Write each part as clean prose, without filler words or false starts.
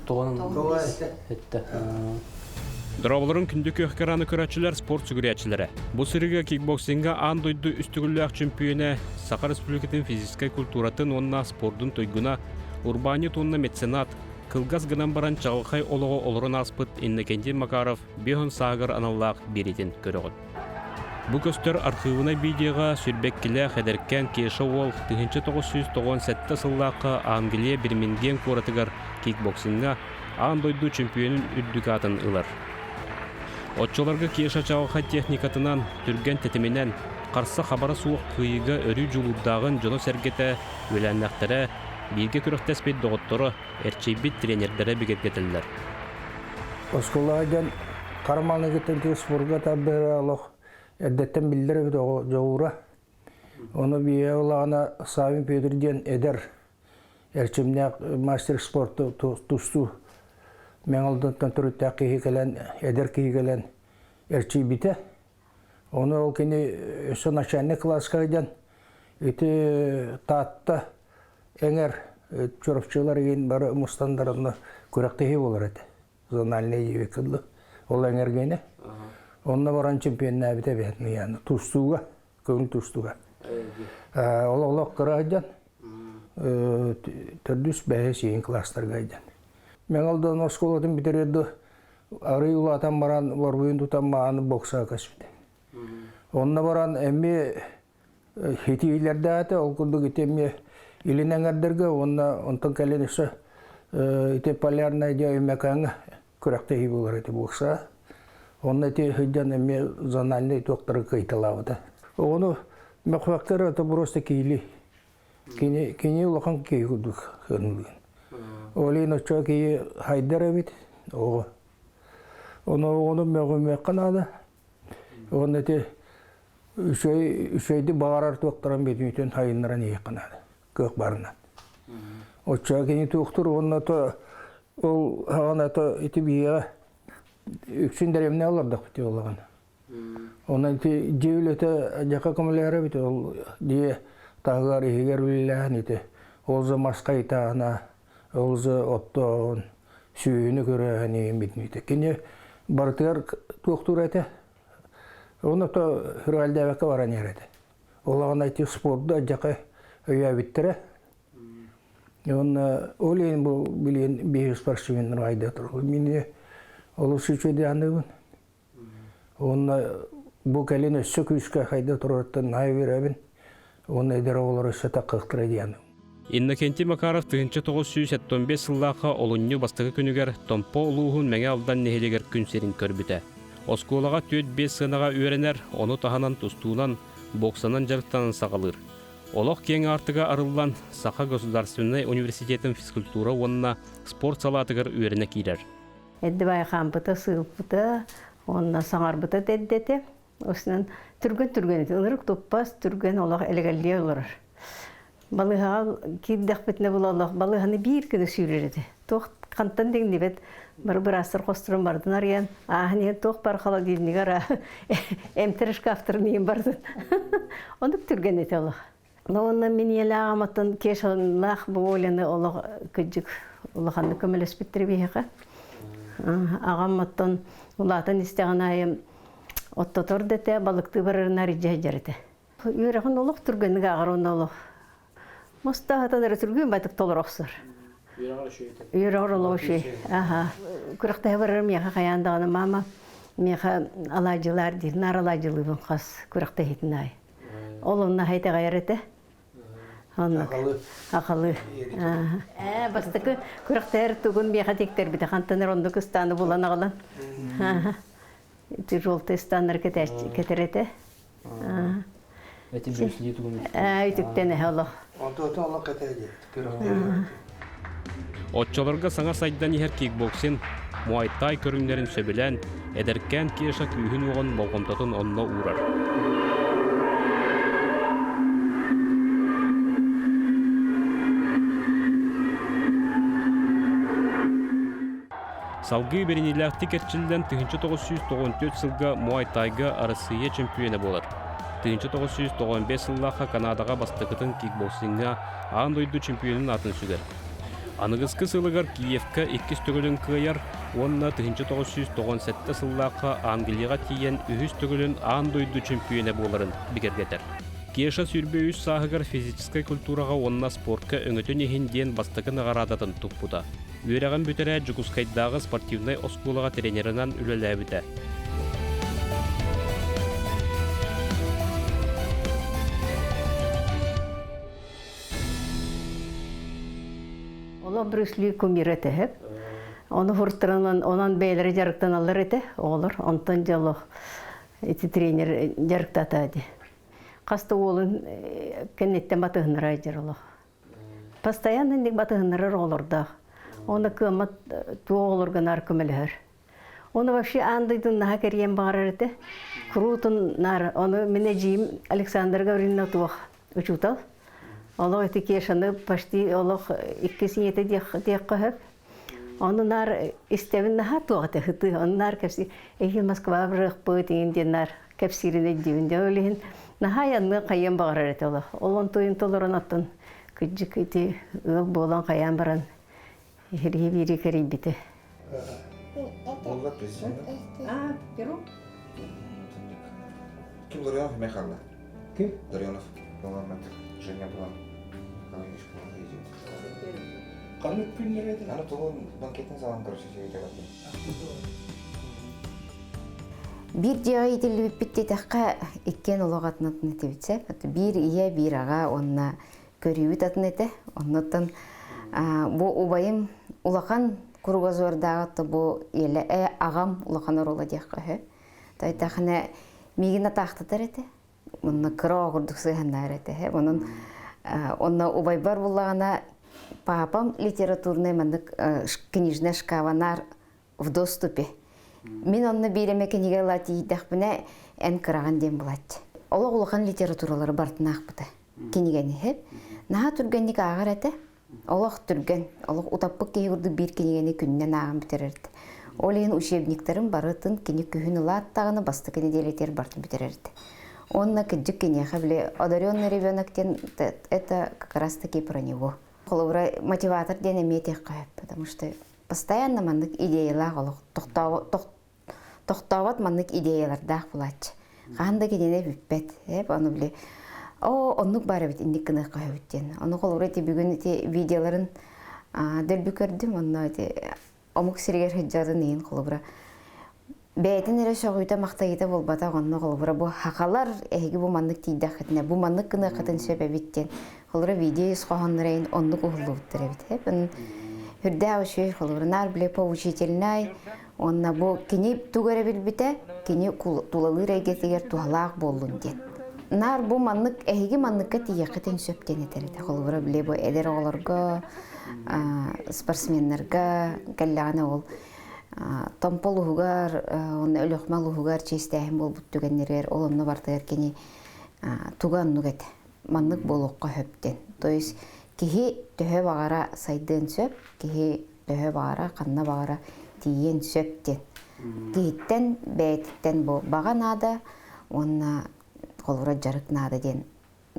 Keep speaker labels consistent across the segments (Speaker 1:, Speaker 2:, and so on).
Speaker 1: Тоҕо
Speaker 2: Этте.
Speaker 3: Дорооболорун күндү күөх экраны көрөөччүлэр, спорт сүгүрүйээччилэрэ. Бу сырыыга кикбоксинга аан дойду үс төгүллээх чөмпүйүөнэ, Саха Республикатын физическэй культуратын уонна спордун туйгуна, урбаанньыт уонна меценат, кылгас гынан баран чаҕылхай олоҕу олорон ааспыт Иннокентий Макаров 50 сааһыгар аналлаах биэриитин көрөҕүт. Бу көстөр архыыбынай видеоҕа сүрбэккилээх эдэркээн Кеша уол 1997 сыллаахха Англия Бирмингем куоратыгар кикбоксиҥҥа аан дойду чөмпүйүөнүн үрдүк аатын ылар. Оччолорго Кеша чаҕылхай техникатынан, түргэн тэтиминэн, харса-хабара суох кыайыыга өрүү дьулуурдааҕын дьоно-сэргэтэ, үөлээннэхтэрэ, бииргэ күрэхтэспит доҕотторо, эрчийбит тренердэрэ бигэргэтэллэр.
Speaker 4: Оскуолаҕа дьон хара маҥнайгыттан спорга тардыһара олох эрдэттэн биллэр эбит оҕо дьоҕура. Ону биһиэхэ улаҕана Савин Петр диэн эдэр эрчимнээх мастер спорта тустуу Мэҥэ төрүттээх киһи кэлэн, эдэр киһи кэлэн эрчийбитэ. Ону ол кини өссө начальник кылааска диэн ити Таатта эҥэр Чурапчылар игин бары мустандар онно күрэхтэһии буолар этэ. Зональный диэбиккэ Ол эҥэргини. Онно баран чемпионнаабыта эбээт Мияны тустууга, көҥүл тустууга. Ол олох кыра сылдьан төрдүс бэһис иһин класстарга сылдьан. Мэҥэ оскуолатын бүтэрэр арый улаатан баран борбуйун тутан мааны боксаҕа көспүтэ. Онно баран эмиэ хитиилэрдээтэ, ол курдук ити эмиэ илин эҥэрдэргэ уонна онтон кэлин өссө ити полярная дьэ Өймөкөөҥҥө күрэхтэһии буолар ити бокса. Онно ити сылдьан эмиэ зональнай туохтары кыайталаабыта. Ону мөхвәктер это просто киили. Кини кини улахан киһи курдук хынлыын. Ол иһин оччо киһи хайдар эбит оҕо. Ону оҕону мөҕүмүөххэ наада. Уонна ити үчүгэй үчүгэйдик баҕарар туохтарын бүтүнүтүн хайыннаран иһиэххэ наада. Кыах барынан. Оччо кини туохтур уонна то ол хаҕана то ити биһиэхэ үксүн дэриэбинэ олордохпут олоҕун. Онон ити дьиэ үлэтэ дьака көмөлөһөр эбит ол дьиэ таһыгар иһигэр үлэлээһин ити ол за маска итаана ол за оттооһун сүөһүнү көрөөһүн иһин бүтүнүтэ кини барытыгар туохтуур этэ оны то хүрээлдээбэккэ баран иһэр этэ олоҕун ити спорду дьака өйөөбүттэрэ уонна ол иһин бу билигин биһиги спортсменнар айда турар мин олус үчүгэй аныыбын Уонна бу кэлин өссө күүскэ хайда турарыттан наһаа үөрэбин. Уонна эдэр оҕолор өссө таккыахтара диэн.
Speaker 3: Иннокентий Макаров 1975 сыллаахха олунньу бастакы күнүгэр Томпо улууһун Мэҥэ Алдан нэһилиэгэр күн сирин көрбүтэ. Оскуолаҕа 4-5 сыанаҕа үөрэнэр, ону таһынан тустуунан, боксанан дьарыктанан саҕалыыр. Олох киэҥ аартыга арыллан, Саха государственнай университетын физкультура уонна спорт салаатыгар үөрэнэ киирэр.
Speaker 5: Эрдэ байхаампыта, сыылпыта уонна саҥарбыта да эрдэ этэ. Осунан түргэн-түргэн этэ. Ынырык туппас, түргэн олох элэгэллии олорор. Балыыһаҕа киирдэхпитинэ була олох балыыһаны биир гына сүүрэр этэ. Туох хантан иҥнибэт бары быраастар хосторун барытын арыйан, ааһан иһэн туох бар холодильнигар эмтэр шкафтарын иһин барытын. Оннук түргэн этэ олох. Уонна мин ийэлээх аҕаматтан Кешалаах Боволяны олох кырдьык улаханнык көмөлөспүттэр биһиэхэ. Аҕам оттон улаатан истэҕин аайы оттотор да этэ, балыктыы барарынаар илдьэ сылдьар этэ. Үөрэҕин олох түргэнник ааҕар уонна олох мустаһытан эрэ түргэн байтык толоро охсор. Үөрэҕэр олох үчүгэй. Аха. Күрэхтэһэ барарым миэхэ хайаан даҕаны мама миэхэ алаадьылаар диир, наар алаадьылыыбын хас күрэхтэһиитин аайы. Ол онно итэҕэйэр этэ. Оннук. Ахалы. Ээ, бастакы күрэхтэһэр тугун миэхэ тиктэрбитэ. Хантан эрэ оннук ыстааны булан аҕалан. Ити желтый ыстаннары кэтэр этэ.
Speaker 2: Эти Брюс тугун
Speaker 5: Ээ, үтүктэн эһэ олох.
Speaker 4: Онтуотун олох кэтэр
Speaker 3: Оччолорго саҥа сайдан иһэр кикбоксинг, муай-тай көрүҥнэрин сөбүлээн, эдэркээн Кеша күүһүн-уоҕун болҕомтотун онно уурар. Салгыы бэриниилээхтик эрчиллэн 1994 сылга муай-тайга Арассыыйа чөмпүйүөнэ буолар. 1995 сыллаахха Канадаҕа бастакытын кикбоксиҥҥа аан дойду чемпионун аатын сүгэр. Аныгыскы сылыгар Киевка иккис төгүлүн кыайар уонна 1997 сыллаахха Англияҕа тиийэн үһүс төгүлүн аан дойду чөмпүйүөнэ буоларын бигэргэтэр. Кеша 23 сааһыгар физическэй культураҕа уонна спортка өҥөтүн иһин диэн бастакы наҕараадатын туппута. Үөрэҕин бүтэрээт Дьокуускайдааҕы спортивнай оскуолаҕа тренеринэн үлэлээбитэ.
Speaker 5: Олох Брюс Ли кумира этэ. Ону хуртаранан, онон бэйэлэрэ дьарыктаналлар этэ оҕолор. Онтон дьэ олох ити тренер дьарыктата ди. Хас да уолун кэнниттэн батыһыннара дьэр олох. Постоянно инник батыһыннарар оҕолордоох. Оны кыаммат туох оҕолорго наар көмөлөһөр. Оны вообще аан дойдун наһаа кэрийэн баҕарар этэ. Куруутун наар ону мин эдьиийим Александр Гавриловна туох учуутал. Олох ити Кешаны почти олох иккис ийэтэ диэххэ сөп. Ону наар истэбин наһаа туох этэ хытыы. Ону наар кэпсии эһиил Москваҕа барыахпыт иҥин диэн наар кэпсиирин өйдүүбүн. Дьэ ол иһин наһаа айанныан хайыан баҕарар этэ олох. Ол онтуйун толорон оттон кырдьык ити ыал буолан хайаан баран иһириһи биири кэрийбитэ.
Speaker 1: Олла президент.
Speaker 5: А, Перу?
Speaker 1: Ким Ларионов Михайло?
Speaker 4: Ким?
Speaker 1: Ларионов. По-моему, Женя была.
Speaker 4: Ханнык күннэр этэ?
Speaker 1: Аны толон банкетин залын короче сиэйдэ
Speaker 2: Биир дьиэҕэ иитиллибиппит диэтэххэ, иккиэн олох атын атын этибит сөп. Биир ийэ, биир аҕа уонна көрүүбүт атын этэ. Оннуттан бу убайым улахан кругозордааҕы бу еле аҕам улахан оруола диэххэ үһү. Тайтахына миигин атаахтатар этэ. Онно кыра курдук сыһаннаар этэ. Онон онно убайбар буллаҕына папам литературный маннык книжная шкафанаар в доступе. Мин онно биир эмэ кинигэ ыла тиийдэхпинэ эн кыраҕын диэн булааччы. Олох улахан литературалары барытын аахпыта. Кинигэни иһip. Наһаа түргэнник ааҕар этэ. Олох түргэн, олох утаппыт киһи курдук биир кинигэни күнүнэн ааҕан бүтэрэр этэ. Ол иһин учебниктарын барытын кини күһүн ылааттаҕына бастакы нэдиэлэтигэр барытын бүтэрэр этэ. Уонна кырдьык киниэхэ били одаренный ребенок диэн это как раз таки про него. Холобура мотиватор диэн эмиэ этиэххэ сөп, потому что постоянно маннык идеялаах олох тохтообот маннык идеялардаах булааччы. Хаһан да кинини бүппэт. Эп ону били оо оннук баар эбит инник гыныахха сөбүт диэн. Ону холобура ити бүгүн ити видеоларын дөлбү көрдүм онно ити омук сиригэр сылдьарын иһин холобура бэйэтин эрэ сөҕүүтэ махтайыыта буолбатах онно холобура бу хахалар эһиги бу маннык тиийдэххитинэ бу маннык гыныаххытын сөп эбит диэн холобура видео ис хоһоонноро иһин оннук уһуллубуттар эбит үрдээх үчүгэй холобура наар бile поучительнай уонна бу кини тугу эрэ билбитэ кини тулалыыр эйгэтигэр туһалаах буоллун диэн наар бу маннык эһиги манныкка тиийиэххитин сөп диэн этэр этэ холобура бile бу эдэр оҕолорго спортсменнарга кэллэҕинэ ол Томпо улууһугар уонна Өлүөхүмэ улууһугар чиэстээһин буолбут түгэннэригэр ол онно барытыгар кини туга оннук этэ. Маннык буолуохха сөп диэн. То есть киһи төһө баҕара сайдыан сөп, киһи төһө баҕара, ханна баҕара тиийиэн сөп диэн. Киһиттэн бэйэтиттэн бу баҕа наада уонна холобура дьарык наада диэн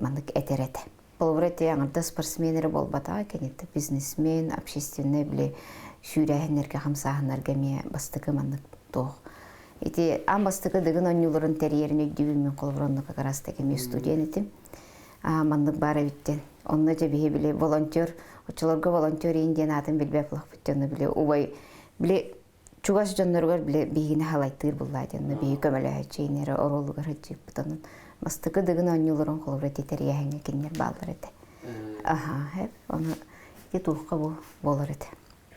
Speaker 2: маннык этэр этэ. Холобура ити аҥардас спортсмен эрэ буолбатаҕа, киниттэ бизнесмен, общественнай били сүүрээһиннэргэ, хамсааһыннарга эмиэ бастакы маннык туох. Ити аан бастакы Дыгын оонньууларын тэрийэрин өйдүүбүн мин холобура онно как раз таки эмиэ студент этим. Маннык баар эбиттэн. Онно дьэ биһи били волонтер, оччолорго волонтер иин диэн аатын билбэт булахпыт онно били убай били чугас дьонноругар били биһигини халайтыыр буллаа диэн биһи көмөлөһөөччү инэрэ оруолугар сылдьыппыт онон бастакы дыгын оонньууларын холобура ити тэрийээһиҥҥэ кинилэр бааллар этэ аха хэп ону ити туохха бу буолар этэ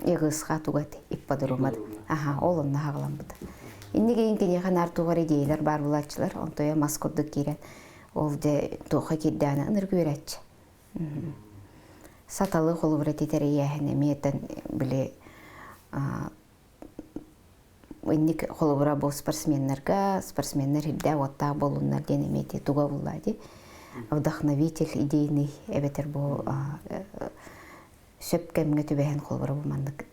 Speaker 2: егысха туга этэ ипподромат аха ол онно хаҕаламмыта инники киниэхэ наар туох эрэ идеялар баар булааччылар онтойо мас курдук киирэн ол дьэ туохха киирдэҕинэ ынырык үөрээччи Саталы холобура ити тэрийээһин эмиэ били инник холобура бу спортсменнарга спортсменнар ирдээх уоттаах буоллуннар диэн эмиэ ити туга булла ди вдохновитель идейный эбэтэр бу сөп кэмҥэ түбэһэн холобура бу маннык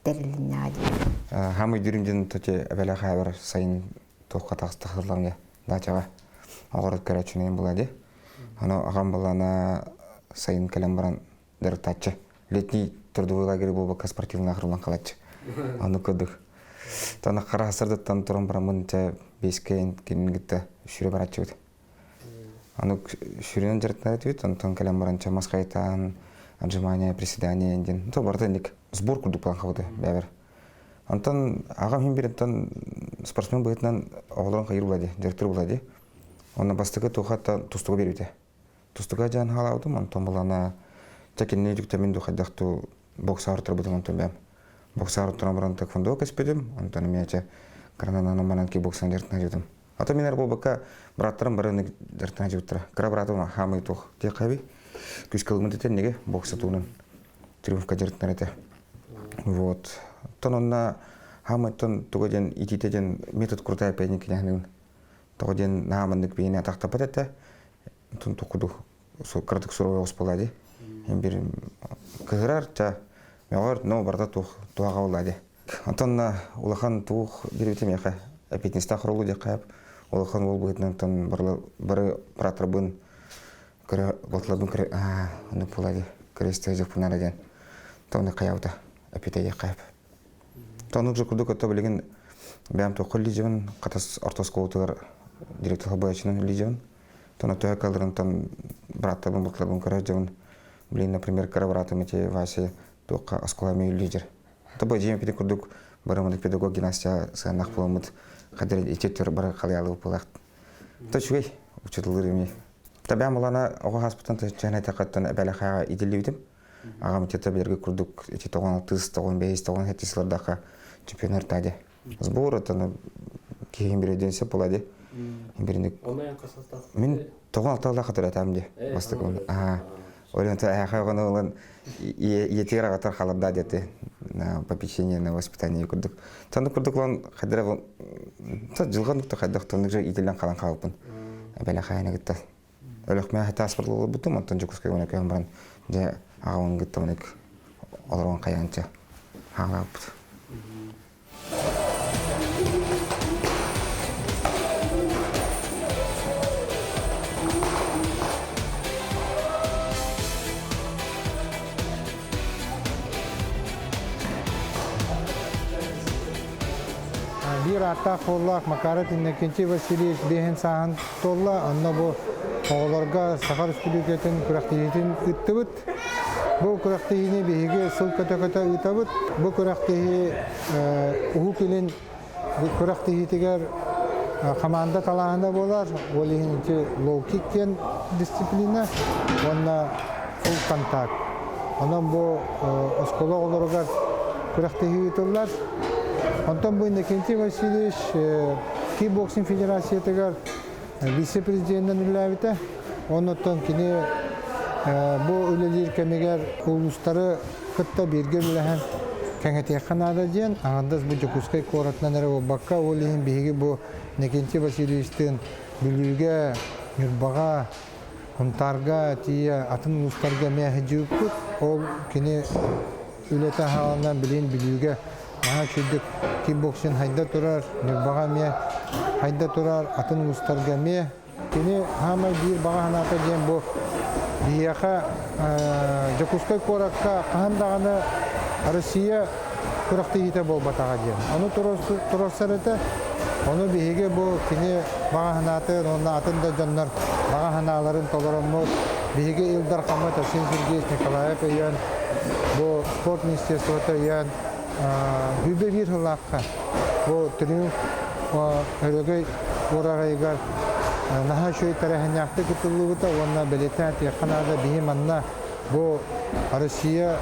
Speaker 2: тэрилиннэҕэ дии.
Speaker 1: Хамый дүрүн дьин тоти эбэлэ хаабар сайын туохха тахсылларга дачаҕа оҕорот көрөөччүнэн була ди. Аны аҕам балана сайын кэлэн баран дьарыктааччы. Летний трудовой лагерь буолбакка спортивный лагерь булан халаччы. Аны көрдүк. Тана хара сырдыттан туран бараммын чэ бескейин кинин кытта сүүрэ бараччыбыт. Аны сүүрүнэн дьарыктанар этибит, онтон кэлэн баран чэ мас хайытаан, отжимание, приседание диэн. То барыта инник сбор курдук буолан хабыты бэбэр. Онтон аҕам иһин бириттэн спортсмен быһыытынан оҕолорун хайыр була ди, дьарыктыр була ди. Онно бастакы туохаттан тустуга биэрбитэ. Тустуга дьаан хаалаабытым, онтон булана чэ кинини үтүктэмин ду хайдах ту боксаар турбутум онтон бэм. Боксаар туран баран тэквондо кэспитим, онтон эмиэ чэ крананан манан кикбоксинг дьарыктана дьыбытым. Ата минер буолбакка бырааттарым бары дьарыктана дьыбыттара. Кыра быраатым хаамый туох диэххэби күскэ ылмыт этэ неге бокса туунан триумфка дьарыктанар этэ. Вот. Тон онно хаамыттан туга диэн итиитэ диэн метод крутая пейник кинэхнин тоҕо диэн нааманнык биэни атахтаппат этэ. Тун тукуду кыратык суруй оҕус буолла ди. Бир кыһырар ча мөҕөр но барда туох туһаҕа буолла ди. Онтон улахан туох биэрбитим миэхэ эппиэтинэстээх ролу диэххэ улахан уол быһыытынан тон бары бырааттарбын кыра балтыларбын кыра оннук буолла ди кырыыстыы дьоппунара диэн тону хайабыта эппитэ диэххэ Тонук же курдук өттө билигин бэйэм туохха үллидьэбин хатас орто оскуолатыгар директор холбоочунан үллидьэбин. Тону төһө калырынтан бырааттарбын балтыларбын көрөр дьабын. Блин, например, кыра быраатым эти Вася туохха оскуола эмиэ үллидьэр. То бу дьиэм пити курдук барыммыт педагог гимнастия сыаннах буламмыт хадыр ити төр бары халыялы буолах. То үчүгэй учутуллар эми. Табям булана оҕо хаспытан төччөһөн этэ эбэлэхээҕэ идиллибитим. Аҕам итиэтэ билэргэ курдук ити 96, 95, 97 сыллардаахха чемпионар тади. Сбор это киһим биреден сөп була ди. Биринник Мин 96 хатыр атам ди. Бастакы. Аа. Олен та аха ону олан иетигер агатар халарда дети на попечение на воспитание курдук. Таны курдук лан хадра та жылган та хайдах тоннык же иделен калан калыппын. Бәле хайны гытта. Өлөхмө таас бутум, онтон Дьокуускайга уна көһөн баран дьэ аҕабын кытта уник олорон хайаанча хаалаабыт.
Speaker 6: Биир ааттаах суоллаах Макаров Иннокентий Васильевич биэһин сааһын туолла. Онно бу оҕолорго Саха Республикатын күрэхтэһиитин ыыттыбыт. Бу күрэхтэһиини биһиги сыл көтө-көтө ыытабыт. Бу күрэхтэһии Уһук Илин күрэхтэһиитигэр хамаанда талааһына буолар. Ол иһин ити лоу-кик диэн дисциплина уонна full contact. Онон бу оскуола оҕолоругар күрэхтэһии ыытыллар. Онтон бу Иннокентий Васильевич кикбоксинг федерациятыгар вице-президенинэн үлэлээбитэ. Оннуттан кини бу үлэлиир кэмигэр улуустары кытта бииргэ үлэлэһэн кэҥэтиэххэ наада диэн аҥардас бу Дьокуускай куоратынан эрэ буолбакка, ол иһин биһиги бу Иннокентий Васильевичтыын Бүлүүгэ, Ньурбаҕа, Сунтаарга тиийэ атын улуустарга эмиэ сылдьыбыппыт. Ол кини үлэтэ хааланан билигин Бүлүүгэ наһаа үчүгдүк кикбоксинг хайда турар, Ньурбаҕа эмиэ хайда турар, атын улуустарга эмиэ. Кини саамай биир баҕа санаата диэн бу биһиэхэ Дьокуускай куоракка хаһан даҕаны Россия күрэхтэһиитэ буолбатаҕа диэн. Ону туруорсар этэ. Ону биһиги бу кини баҕа санаатын уонна атын да дьоннор баҕа санааларын толороммут биһиги Ил Дархаммыт Арсен Сергеевич Николаев өйөөн бу спорт министерствота өйөөн сүүрбэ биир сыллаахха бу Триумф өрөгөй уораҕайыгар наһаа үчүгэй тэрээһиннээхтик ыытыллыбыта уонна бэлиэтээн этиэххэ наада биһи манна бу Россия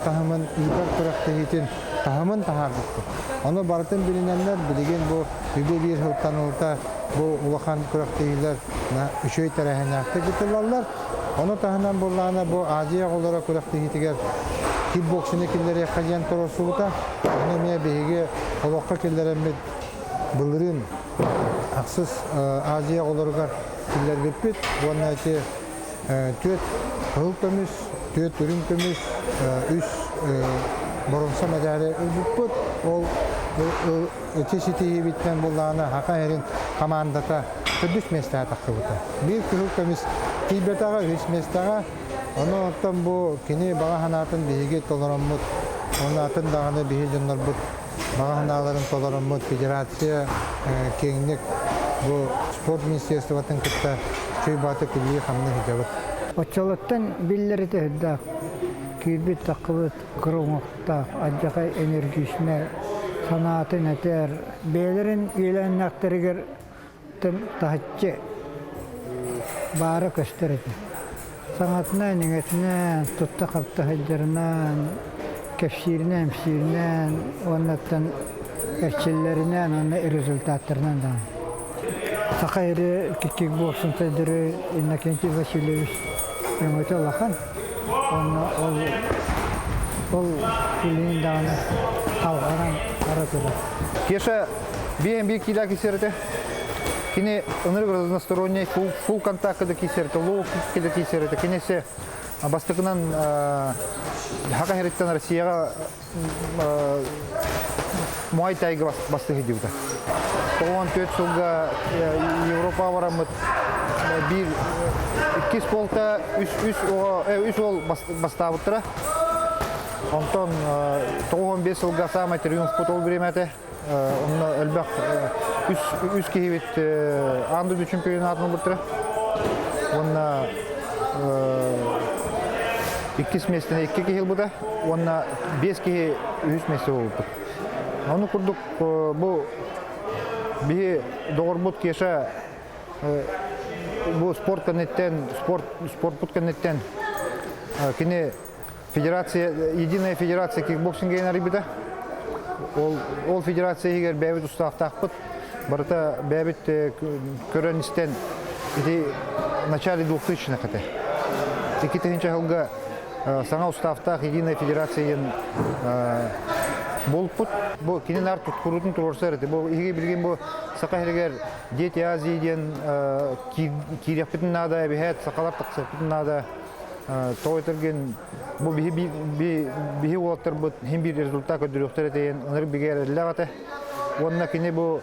Speaker 6: таһымын ыытар күрэхтэһиитин таһымын таһаарбыппыт. Ону барытын билинэннэр билигин бу үбү биир сылтан ылта бу улахан күрэхтэһиилэр үчүгэй тэрээһиннээхтик ыытыллаллар. Ону таһынан буоллаҕына бу Азия оҕолоро күрэхтэһиитигэр кикбоксины киллэриэххэ диэн туруорсубута. Ону эмиэ биһиги олоххо киллэрэммит былырыын ахсыс Азия оҕолоругар киллэрбиппит уонна ити түөрт кыһыл көмүс, түөрт үрүҥ көмүс, үс боруонса мэдээли ылбыппыт. Ол ити ситиһиибиттэн буоллаҕына Саха сирин хамаандата төрдүс миэстэҕэ тахсыбыта. Биир кыһыл көмүс тиийбэтэҕэ, үһүс миэстэҕэ. Ону оттон бу кини баҕа санаатын биһиги толороммут, уонна атын даҕаны биһи дьоннорбут баҕа санааларын толороммут федерация киэҥник бу спорт министерствотын кытта чуй бааты күлүү-хамныы сылдьабыт.
Speaker 7: Оччолоттон биллэр этэ киирбит-таххыбыт кыра уҥуохтаах, алдьархай энергичнэй санаатын этэр, бэйэлэрин үөлээннээхтэригэр таһыччы баара көстөр этэ. Саҥатынан, иҥэтинэн, тутта-хапта сылдьарынан, кэпсииринэн, эмсииринэн уоннаттан эрчиллэринэн уонна результаттарынан даҕаны. Саха сирэ кикбоксинг сайдары Иннокентий Васильевич өҥөтө улахан. Уонна ол ол билигин даҕаны халҕанан бара турар.
Speaker 8: Кеша BNB киилэ кисерите. Кини ынырык разносторонний фул, фул контакт да кисерите, лоу кик да кисерите. Кинесе бастакынан хака хериттен Россияга Муай Тайга бастыһы дибита. 94 сылга Европа бараммыт биир иккис полта үс үс үс уол бастаабыттара. Онтон 95 сылга саамай триумфпут ол бириэмэтэ. Онно элбэх үс үс киһибит аан дойду чемпионатын ылбыттара. Уонна иккис миэстэни икки киһи ылбыта уонна биэс киһи үһүс миэстэ буолбуппут. Ону курдук бу биһи доҕорбут Кеша бу спорт кэнниттэн спорт спортпут кэнниттэн кини федерация единая федерация кикбоксинг арыйбыта. Ол ол федерация иһигэр бэйэбит устаахтаахпыт. Барыта бэйэбит көрөн истэн ити начале 2000-х этэ. 2000 сылга саҥа уставтаах единая федерация диэн буолпут. Бу кини наар куруутун туруорсар этэ. Бу иһиги билигин бу Саха сиригэр Дети Азии диэн киириэхпитин наада, эбиһээт сахалар тахсыахпытын наада. Тоҕо этэргин бу биһи биһи уолаттарбыт хин биир результат көрдөрүөхтэр этэ ынырык бигэ эрэллээх этэ. Уонна кини бу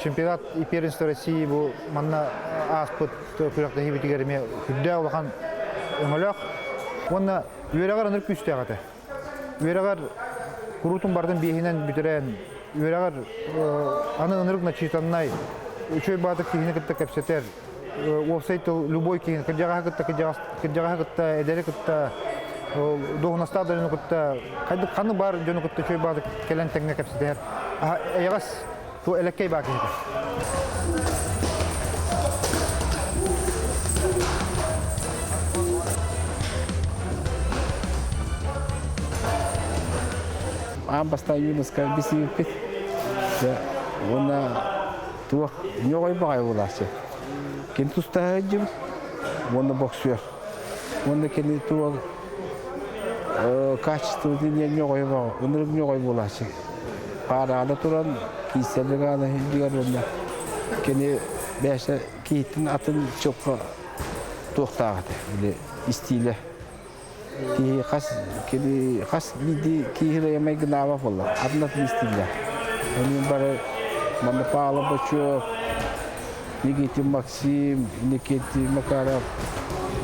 Speaker 8: чемпионат и первенство России бу манна ааспыт күрэхтэһиибитигэр эмиэ үрдээх улахан өҥөлөөх. Уонна үөрэҕэр ынырык күүстээх этэ. Үөрэҕэр куруутун бардын биэһинэн бүтэрэн, үөрэҕэр аны ынырык начитаннай, үчүгэй баатык киһини кытта кэпсэтэр, уопсай тыл любой киһини кырдьаҕаһы кытта кырдьаҕаһы кытта эдэри кытта дуоһунастаах дьону кытта ханнык баар дьону кытта үчүгэй баатык кэлэн тэҥҥэ кэпсэтэр эйэҕэс элэккэй баа киһитэ.
Speaker 9: Аан бастаан юноска бисииппит. Уонна туох ньоҕой баҕайы буолааччы. Кини тустаһа сылдьыбыт уонна боксер. Уонна кини туох качествотын диэн ньоҕой баҕа, ынырык ньоҕой буолааччы. Паараада туран киисэлик аана сылдьыгар уонна кини бэйэсэ киһиттэн атын чоппо туохтаах этэ, били истиилэ. Киһи хас кини хас биирдии киһи майгынаабат буолла, атын атын истииллэр. Онон бары манна Павел Бочуок, Никитин Максим, Никитин Макаров,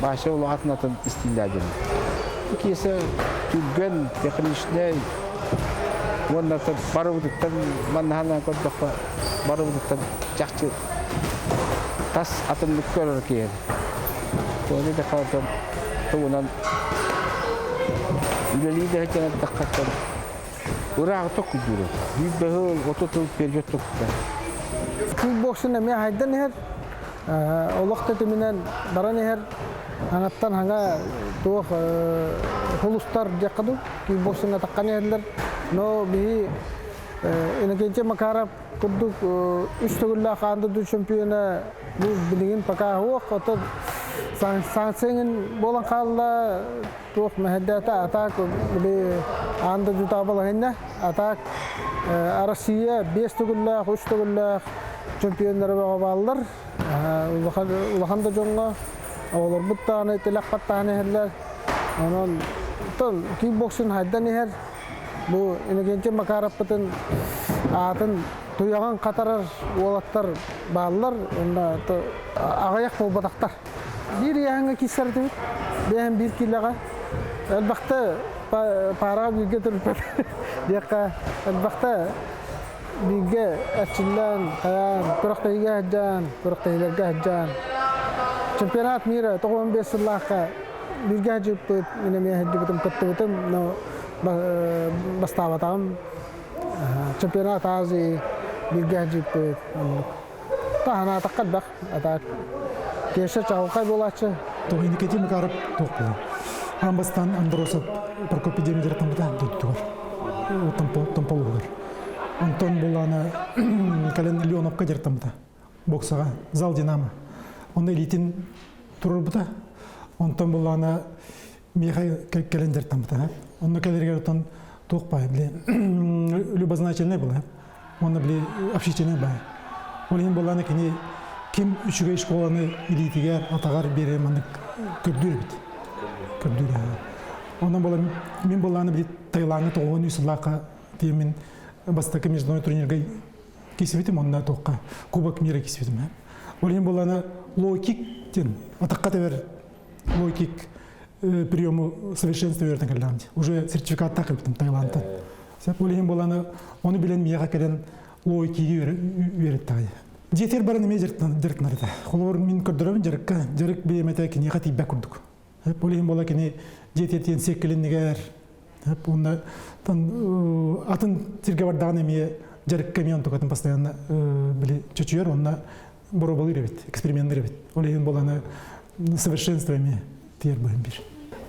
Speaker 9: Вася ол атын атын истииллэр дьон. Киэсэ түргэн, техничнэй, уонна барыбытыттан маннаһанан көрдөххө, барыбытыттан чахчы тас атыннык көрөр киһи. Тони да хаатан тугунан үлэлии да сылдьан эттэххэ ырааҕы токкуйдуур. Биир бөһөл 30 сыл период туппута.
Speaker 10: Кикбоксинг эмиэ хайдан иһэр, олох тэтиминэн баран иһэр. Хаҥаттан хаҥа туох хулустар диэххэ дуу, кикбоксиҥҥа таххан иһэллэр. Но биһи Иннокентий Макаров курдук үс төгүллээх аан дойду чемпиона бу билигин пока суох. Оттон санкция буолан хаалла туох мэһэйдээтэ а так били аан дойдутааҕы балаһыанньа а так Россия биэс төгүллээх, үс төгүллээх чемпионнара бөҕө бааллар. Улахан да дьоҥҥо оҕолорбут даҕаны тилэх баттаһан иһэллэр. Онон кикбоксинг хайдан иһэр. Бу Иннокентий Макаровпытын аатын туйаҕын хатарар уолаттар бааллар, уонна аҕыйах буолбатахтар. Биир ыйааһыҥҥа киирсэр этибит. 51 киилэҕэ. Элбэхтэ паараҕа бииргэ төрүппэт диэххэ элбэхтэ бииргэ эрчиллэн, хайаан, күрэхтэһиигэ сылдьан, күрэхтэһиилэргэ сылдьан. Чемпионат мира 95 сыллаахха бииргэ сылдьыбыппыт, мин эмиэ сылдьыбытым, кыттыбытым, но бастаабатаҕым. Чемпионат Азии бииргэ сылдьыбыппыт, оннук. Таһанаатахха элбэх, а так Кеша чаҕылхай буолааччы.
Speaker 11: Тоҕо Макаров туох буолар? Аан бастаан Андросов Прокопий диэн дьарыктаммыта дойдутугар, Томполугар. Онтон буллаана кэлин Леоновка дьарыктаммыта боксаҕа, зал Динамо. Онно илиитин турарбыта. Онтон буллаана миэхэ кэлин дьарыктаммыта. Онно кэлэригэр отон туох баай, били любознательный была. Онно били общительный баай. Ол иһин буоллаана кини ким үчүгэй школаны илиитигэр, атаҕар биэрэр маннык көрдүүр эбит. Көрдүүр. Онон буола мин буоллаана били Таилаҥҥа 93 сыллаахха тиэмин бастакы международный турнирга кисибитим, онно туохха Кубок мира кисибитим. Ол иһин буоллаана лоу-кик диэн атахха тэбэр лоу-кик приему совершенства үөрэтэн кэллэҕим дии. Уже сертификаттаах кэлбитим Таиландтан. Ол иһин буоллаана ону билэн миэхэ кэлэн лоу-киги үөрэттэҕэ. Дьиэтигэр баран эмиэ дьарыктанар этэ. Холобур, мин көрдөрөбүн дьарыкка, дьарык бириэмэтэ киниэхэ тиийбэт курдук. Ол иһин буола кини дьиэтигэр тиийэн сиэккилиннигэр, уонна атын сиргэ бардаҕына эмиэ дьарыкка эмиэ онтукатын постоянно били чочуйар уонна боруобалыыр эбит, эксперименнир эбит. Ол иһин буолана совершенство эмиэ тиийэр быһын биир.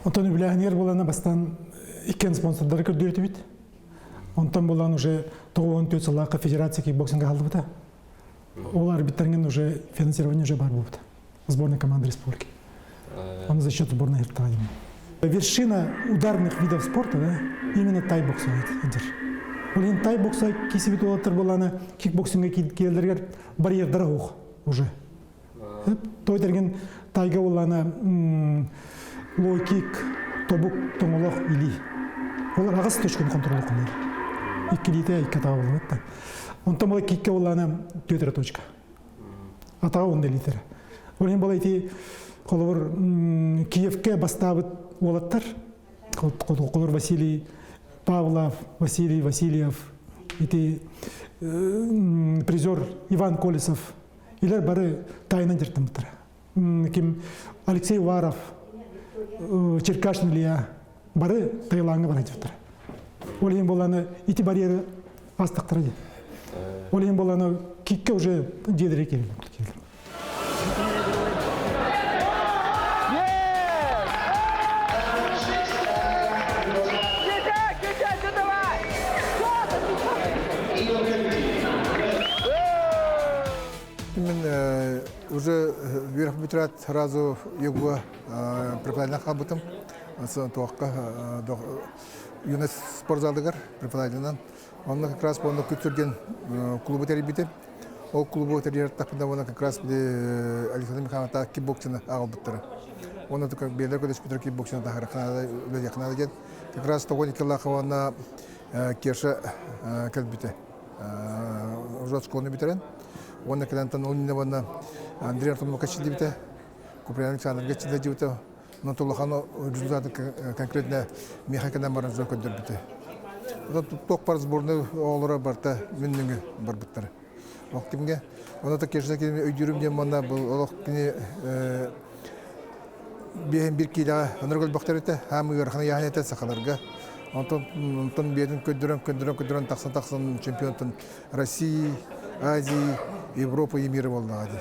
Speaker 11: Онтон үбүлээһинигэр буолана бастаан иккиэн спонсордары көрдүөтүбүт. Онтон булан уже 94 сыллаахха федерация кикбоксинга аһыллыбыта. Ол арбитринген уже финансирование уже бар буолбута. Сборная команды республики. Он за счет сборной Иртагина. Вершина ударных видов спорта, да, именно тай-бокс идер. Ол тай-бокса кисибит уолаттар буоллаана кикбоксинга киэлдергер барьердара ух уже. Той терген тайга буоллаана лоу-кик, тобук, тоҥолох, илии. Олар аҕыс точканы контроль кылар. Иккилиитэ икки атаҕа буолбат да. Онтон була кикке буоллаана түөтэрэ точка. Атаҕа уонна илиитэрэ. Ол иһин була ити холобур Киевке бастаабыт уолаттар холобур Василий Павлов, Василий Васильев, ити призер Иван Колесов илер бары тайынан дьарыктаммыттара. Ким Алексей Уваров, Черкашин Илья бары Таиландга баран дьарыктара. Ол иһин буоллааны ити барьеры астактара дии. Ол иһин буоллааны кикке уже дьиэлэрэ киирэллэр.
Speaker 6: Мен уже үөрэх бүтэрээт сразу ЕГУ преподавателинэн хаалбытым. Туохха юность спортзалыгар преподавателинэн. Онно как раз онно Күтүр диэн клубу тэрийбитим. Ол клубу тэрийэр тахпына уонна как раз Александр Михайловна кикбоксины аҕалбыттара. Уонна бэйэлэр көрдөспүттэр кикбоксины таһаарыахха үлэлиэххэ наада диэн. Как раз того Николаева уонна Кеша кэлбитэ. Уже школаны бүтэрэн. Уонна кэлэн ол иннинэ уонна Андрей Артамовка чилдибитэ. Куприян Александрович чилдибитэ. Но улахан результаты конкретно миэхэ кэлэн баран дьон көрдөрбүтэ. Туох бар сборной оҕолоро барыта мин нөҥүө барбыттара. Ол кимҥэ? Онно Кешна кини өйдүүрүм диэн манна бұл олох кини биэһин бир киилэҕэ онор өлбөхтөр этэ, хаам ыарахан ыйааһын этэ сахаларга. Онтон онтон биэтин көрдөрөн көрдөрөн көрдөрөн тахсан тахсан чемпионтан России, Азии, Европа и мира буоллаҕа дии.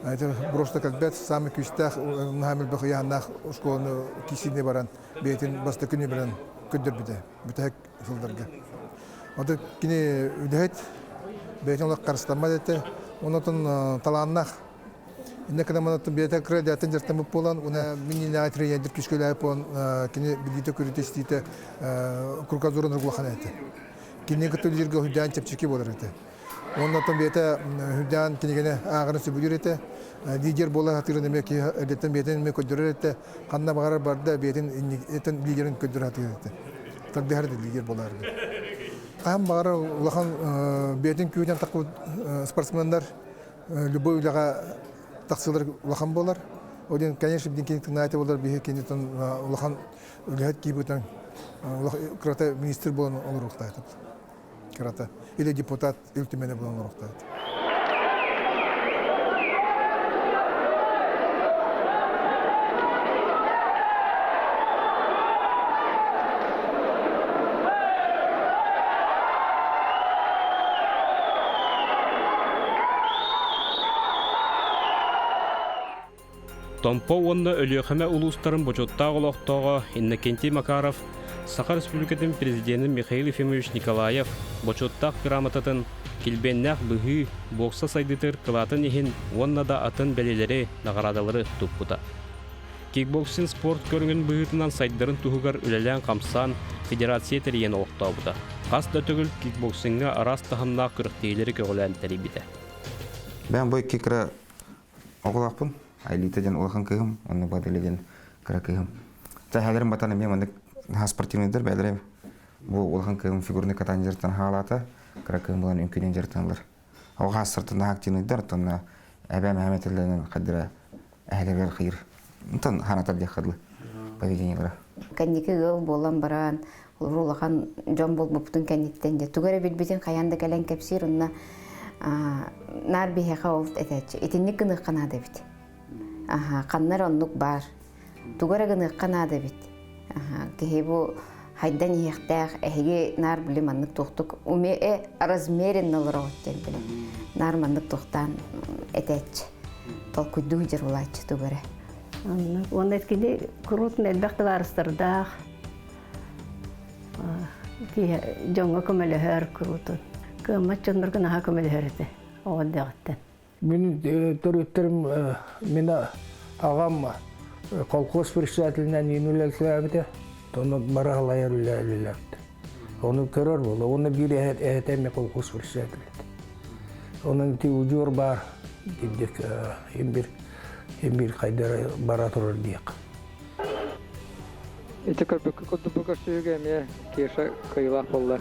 Speaker 6: Это просто кэлбэт самый күүстээх наһаа элбэх ыйааһыннаах школаны киисиини баран бэйэтин бастакы нүөмэрин көрдөрбүтэ бүтэһик сылларга. Оттон кини үлэһит бэйэтин олох харыстаммат этэ. Онон талааннаах Инне кынаманаттан бэйэтэ кыра дьаатын дьарыктаммыт буолан, уна миннинээҕи тренердир күүскэлээбит буолан, кини билиитэ көрүүтэ истиитэ кругозорун улахан этэ. Кинини кытта үлэлииргэ үрдээн чэпчэки буолар этэ. Уонна оттон бэйэтэ үрдээн кинигэни ааҕарын сөбүлүүр этэ. Лидер буола сатыырын эмиэ киһи эрдэттэн бэйэтин эмиэ көрдөрөр этэ. Ханна баҕарар барда бэйэтин иннигиттэн лидерин көрдөрө сатыыр этэ. Тардыһар этэ лидер буолаарга. Хаһан баҕарар улахан бэйэтин күүһүнэн тахпыт спортсменнар любой үлэҕэ тахсыылар улахан буолар.
Speaker 12: Один, конечно, бин кини тынаайта болар биһи кинитин улахан үлэһит киибитин кырата министр буолан олоруохтаах кырата или депутат Ил Түмэнэ буолан олоруохтаах.
Speaker 3: Томпо уонна Өлүөхүмэ улуустарын бочуоттаах олохтооҕо Иннокентий Макаров Саха Республикатын президенин Михаил Ефимович Николаев бочуоттаах грамотатын килбиэннээх быһыы, бокса сайдыытыгар кылаатын иһин уонна да атын бэлиэлэри, наҕараадалары туппута. Кикбоксинг спорт көрүҥүн быһыытынан сайдарын туһугар үлэлээн-хамсаан федерация тэрийэн олохтообута. Хас да төгүл кикбоксиҥҥа араас таһымнаах күрэхтэһиилэри көҕүлээн тэрийбитэ.
Speaker 1: Бэйэм бу икки кыра оҕолоохпун. Айлита диэн улахан кыыһым, онно Бадыля диэн кыра кыыһым. Тэһээлэрим батан эмиэ маннык наһаа спортивныйдар бэйэлэрэ бу улахан кыыһым фигурный катание дьарыктан хаалаата, кыра кыыһым булан үҥкүүнэн дьарыктаналлар. Оҕо хаастартан наһаа активныйдар, оттон эбээм эһэм этэллэринэн хайдара эһэлэригэр хайыр. Онтон ханатар диэххэ дылы поведениелара.
Speaker 2: Кэнники ыал буолан баран, улахан дьон буолбуппутун кэнниттэн дьэ тугу эрэ билбитин хайаан да кэлэн кэпсиир онно наар биһиэхэ ол этээччи итинник гыныахха наада эбит аха ханна эрэ оннук баар тугу эрэ гыныахха наада эбит аха киһи бу хайдан иһиэхтээх эһиги наар били маннык туохтук уме размеренно олороҕут диэн били наар маннык туохтаан этээччи толкуйдуу дьарылааччы тугу эрэ
Speaker 5: Уонна кини куруутун элбэх табаарыстардаах дьоҥҥо көмөлөһөр куруутун. Кыаммат дьоннорго наһаа көмөлөһөр этэ оҕо эрдэҕиттэн.
Speaker 4: Мин төрүттэрим мин аҕам колхоз председателинэн иин үлэлээбитэ. Онно бараһалайар үлэлээбитэ. Ону көрөр буола. Уонна биир эһэтэ эмиэ колхоз председатель. Онон ити удьуор баар дик имбир имбир хайдара бара турар диэх.
Speaker 13: Ити көрбүккэ курдук бу көрсүһүүгэ эмиэ Кеша кыайыылаах буолла.